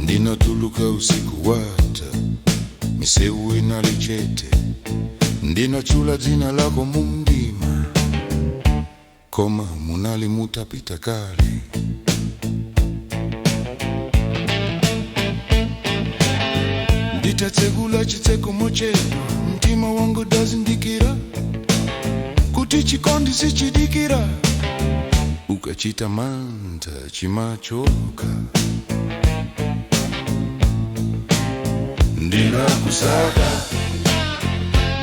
Ndinatuluka usiku wata, miseu inalichete, ndinachula dzina lako mumdima, koma munali mutapita kale. Nditatsegula chitseko mochedwa, mtima wangu dazindikira kuti chikondi sichidikira, ukachita manta chimachoka. Ndinakusaka,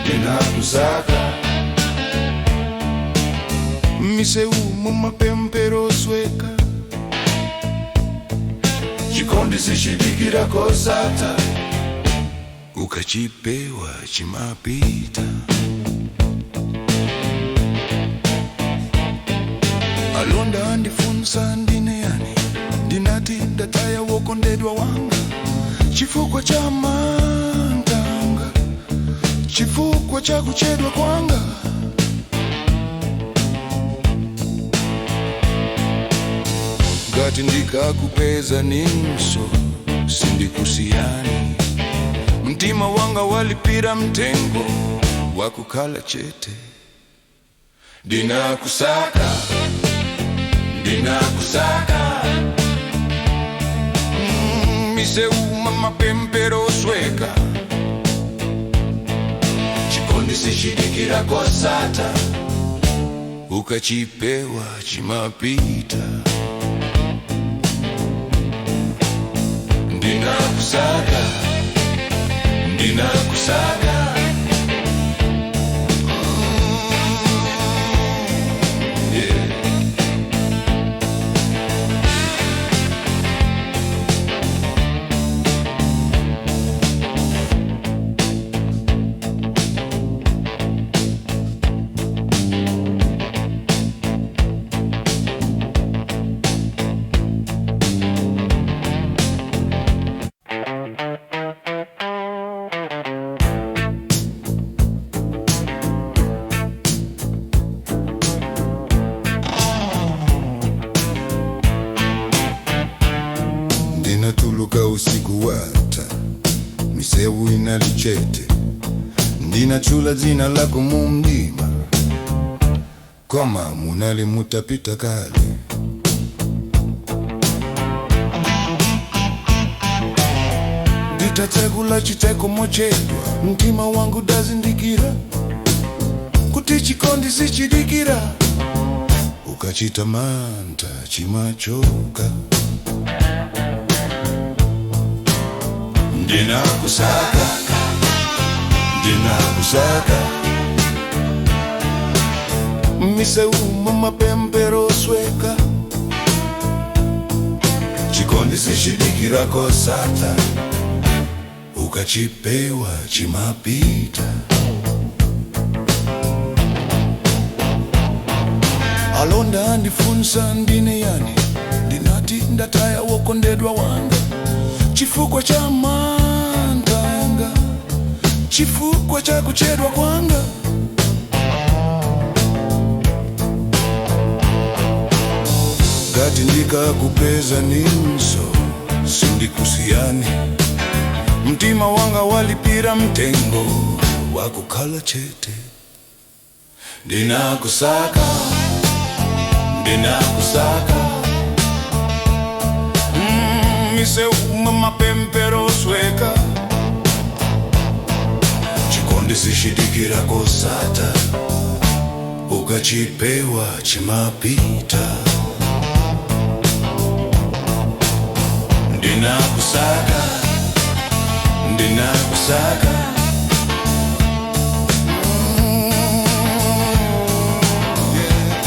ndinakusaka, miseu mumapempero sweka, chikondi sichidikira kosata, ukachipewa chimapita. Alonda andifunsa ndine yani, ndinati ndataya wokondedwa wanga, chifukwa cha mantanga, chifukwa cha kuchedwa kwanga. Ngati ndikakupeza ninso sindikusiyani, mtima wanga walipira mtengo wakukhala chete. Ndinakusaka, ndinakusaka, miseu mapempero sweka, chikondi sichidikira kosata, ukachipewa chimapita. Ndinakusaka, ndinakusaka, yeah. Ndinatuluka usiku wata, miseu inalichete, ndinachula dzina lako mumdima, koma munali mutapita kale. Nditatsegula chitseko mochedwa, mtima wangu dazindikira kuti chikondi sichidikira, ukachita manta chimachoka. Ndinakusaka, ndinakusaka, miseu mumapempero sweka, chikondi sichidikira kosata, ukachipewa chimapita. Alonda andifunsa ndine yani, ndinati ndataya wokondedwa wanga, chifukwa cha mantanga, chifukwa cha kuchedwa kwanga. Ngati ndikakupeza ninso sindikusiyani, mtima wanga walipira mtengo wakukhala chete. Ndinakusaka, ndinakusaka, miseu mapempero sweka, chikondi sichidikira kosata, ukachipewa chimapita. Ndinakusaka, ndinakusaka, yeah.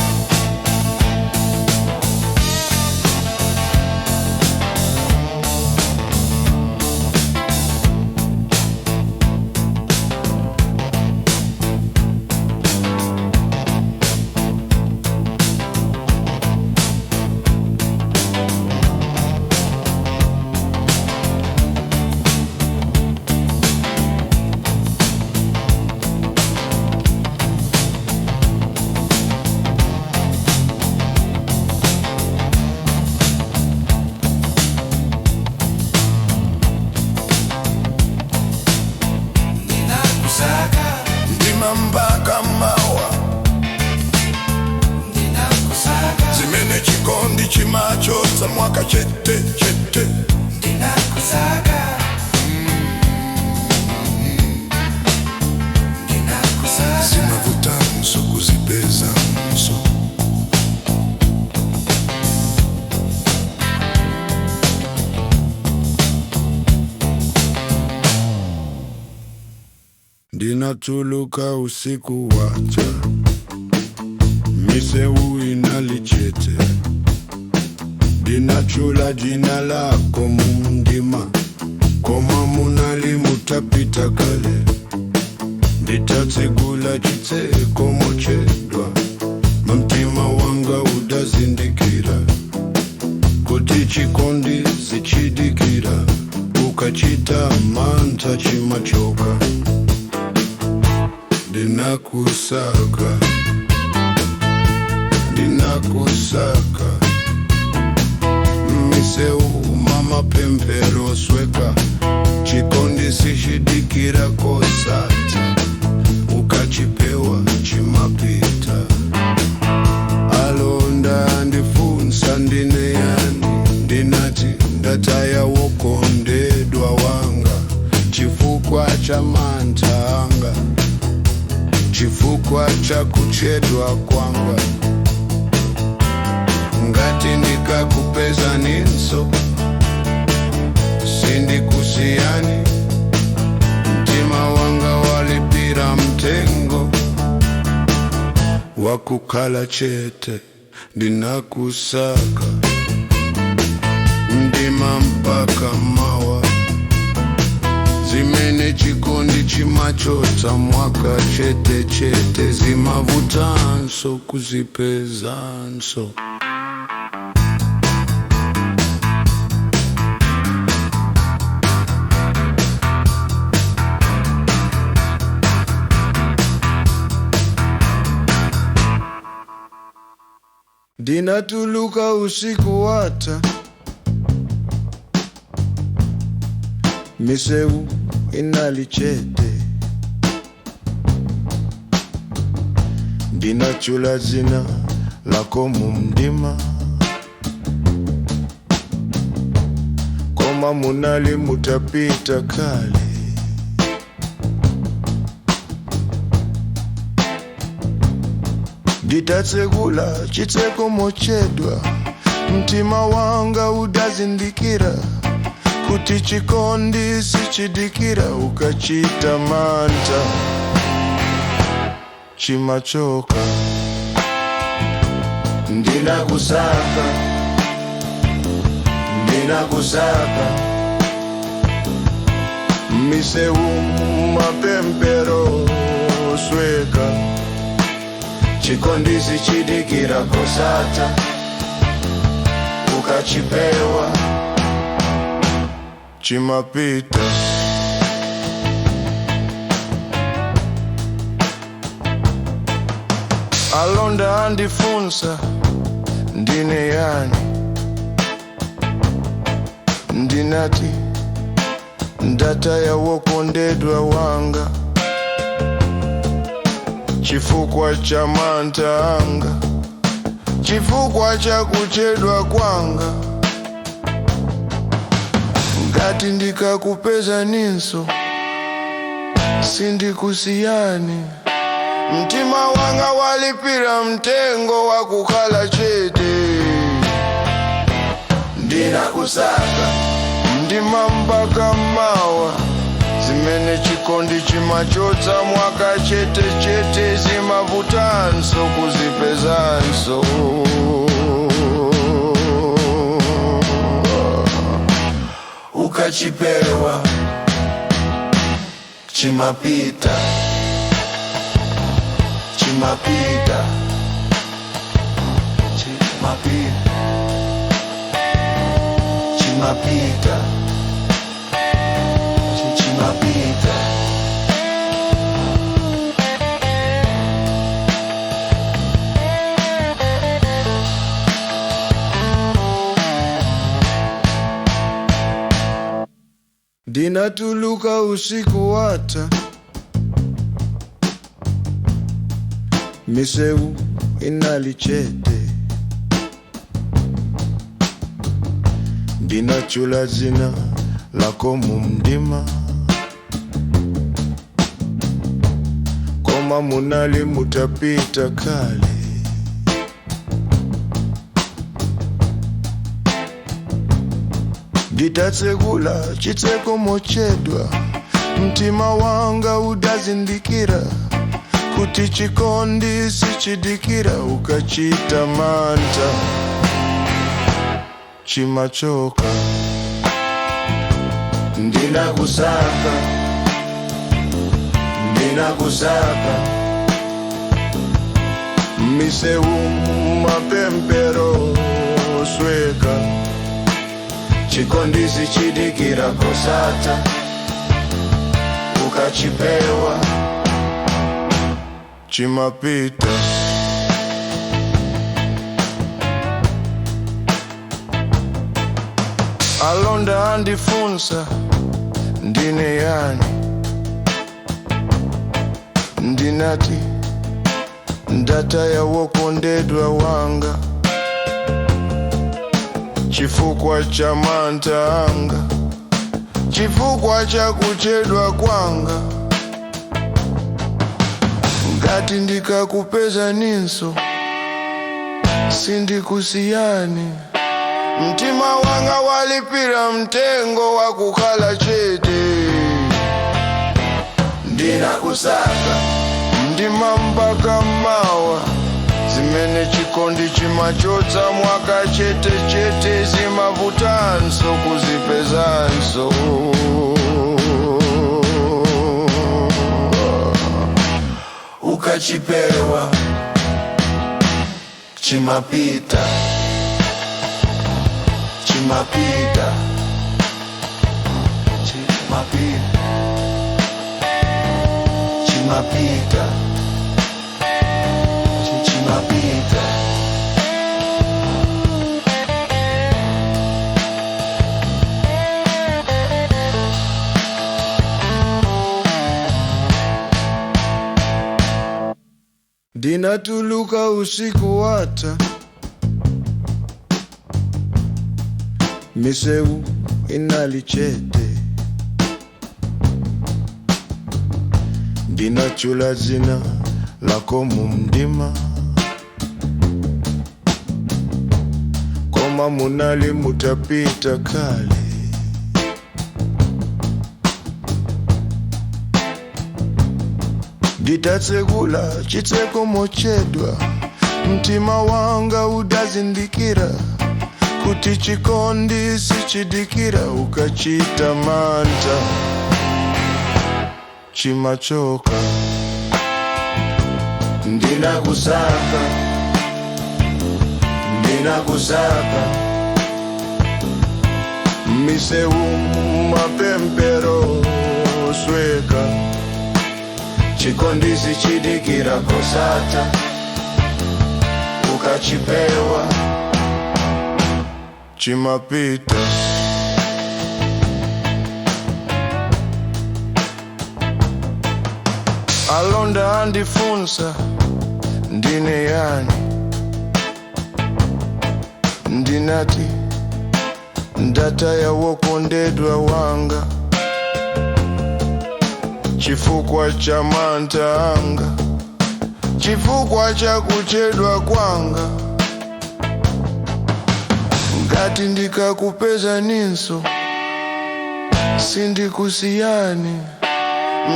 Ndinatuluka usiku wacha, miseu inali chete. Ndinachula jina lako mumdima, koma munali mutapita kale. Nditatsegula chitseko mochedwa, mtima wanga udazindikira kuti chikondi sichidikira, ukachita mantha chimachoka. Ndinakusaka, ndinakusaka, miseu mumapemphero sweka. Chikondi sichidikira kosatha, ukachipewa chimapita. Alonda andifunsa ndine yani, ndinati ndataya wokondedwa wanga, chifukwa cha mantha anga, chifukwa cha kuchedwa kwanga. Ngati ndikakupezaninso, sindikusiyani. Mtima wanga walipira mtengo wakukhala chete. Ndinakusaka mdima mpaka mawa, zimene chikondi chimachotsa mwaka chete chete, zimavutanso kuzipezanso. Ndinatuluka usiku wata, miseu inali chete. Ndinachula zina lako mumdima, koma munali mutapita kale. Nditatsegula chitseko mochedwa, mtima wanga udazindikira kuti chikondi sichidikira, ukachita mantha chimachoka. Ndinakusaka, ndinakusaka, miseu mumapemphero sweka. Chikondi sichidikira kosatha, ukachipewa chimapita. Alonda andifunsa ndine yani, ndinati ndataya wokondedwa wanga, chifukwa cha mantha anga, chifukwa cha kuchedwa kwanga. Ngati ndikakupezaninso, sindikusiyani. Mtima wanga walipira mtengo wa kukhala chete. Ndinakusaka mdima mpaka mawa, zimene chikondi chimachotsa mwaka chete chete, zimavutanso kuzipezanso. Ukachipewa chimapita, chimapita, chimapita, chimapita, chimapita. Ndinatuluka usiku wata, miseu inali chete. Ndinachula zina lako mumdima, koma munali mutapita kale. Nditatsegula chitseko mochedwa, Mtima wanga udazindikira kuti chikondi sichidikira, ukachita manta chimachoka. Ndinakusaka, ndinakusaka miseu mapempero sweka, chikondi sichidikira kosata, ukachipewa chimapita. Alonda andifunsa ndine yani, ndinati ndataya wokondedwa wanga, chifukwa cha manta anga, chifukwa cha kuchedwa kwanga. Ngati ndikakupeza ninso sindikusiyani. Mtima wanga walipira mtengo wa kukhala chete. Ndinakusaka ndima mpaka mawa, zimene chikondi chimachotsa mwaka chete chete, zimavutanso kuzipezanso. Ukachipewa chimapita, chimapita, chimapita, chimapita, chimapita. Ndinatuluka usiku wata, miseu inali chete, ndinachula zina lako mumdima, koma munali mutapita kale. Nditatsekula chitseko mochedwa, mtima wanga udazindikira kuti chikondi sichidikira, ukachita manta chimachoka. Ndinakusaka, ndinakusaka miseu mapempero sweka, chikondi sichidikira kosata, ukachipewa chimapita. Alonda andifunsa ndine yani, ndinati ndataya wokondedwa wanga, chifukwa cha manta anga, chifukwa cha kuchedwa kwanga. Ngati ndikakupeza ninso sindikusiyani.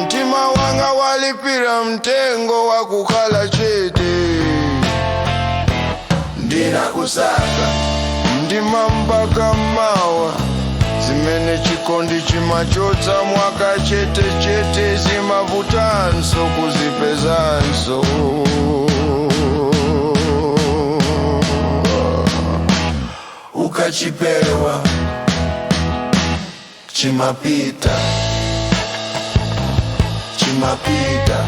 Mtima wanga walipira mtengo wa kukhala chete. Ndinakusaka ndima mpaka mawa, zimene chikondi chimachotsa mwaka chete chete, zimavutanso kuzipezanso. Ukachipewa chimapita, chimapita,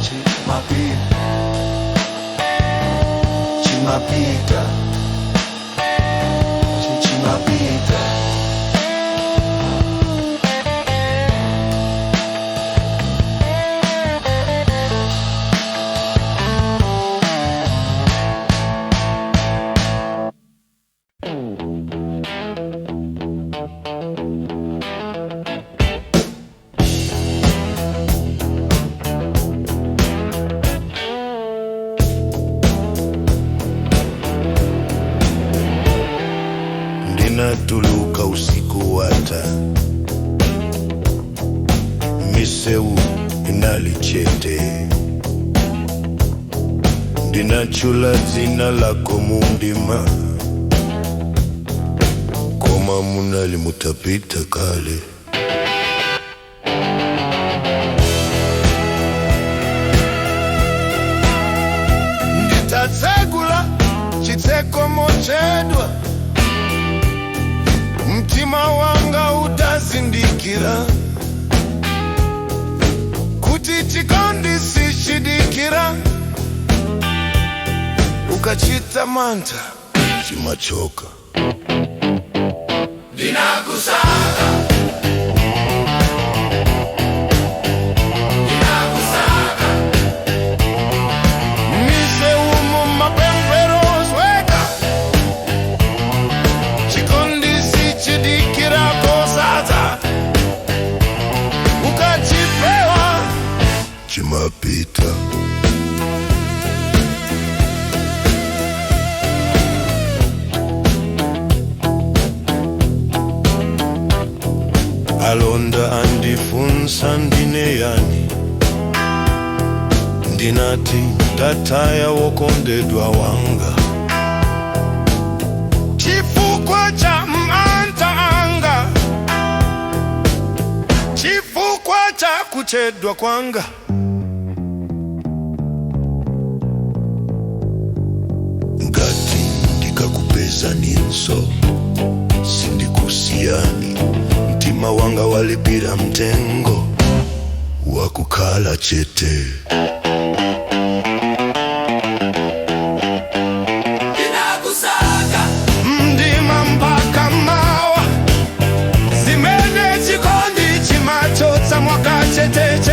chimapita, chimapita, chimapita. chete, ndinachula dzina lako mumdima, koma munali mutapita kale. Nditatsegula chitseko mochedwa, mtima wanga utazindikira kuti chikondi sichidikira. Ukachita mantha Chimachoka. Ndinakusaka, ndinakusaka miseu mumapemphero osweka. Chikondi sichidikira posadza, ukachipewa Chimapita. Alonda andifunsa ndine yani, ndinati ndataya wokondedwa wanga. Chifukwa cha mantha anga, chifukwa cha kuchedwa kwanga. Ngati ndikakupezaninso, sindikusiyani. Mtima wanga walipira mtengo wakukhala chete. Ndinakusaka mdima mpaka mawa, zimene chikondi chimachotsa mwakachetechete.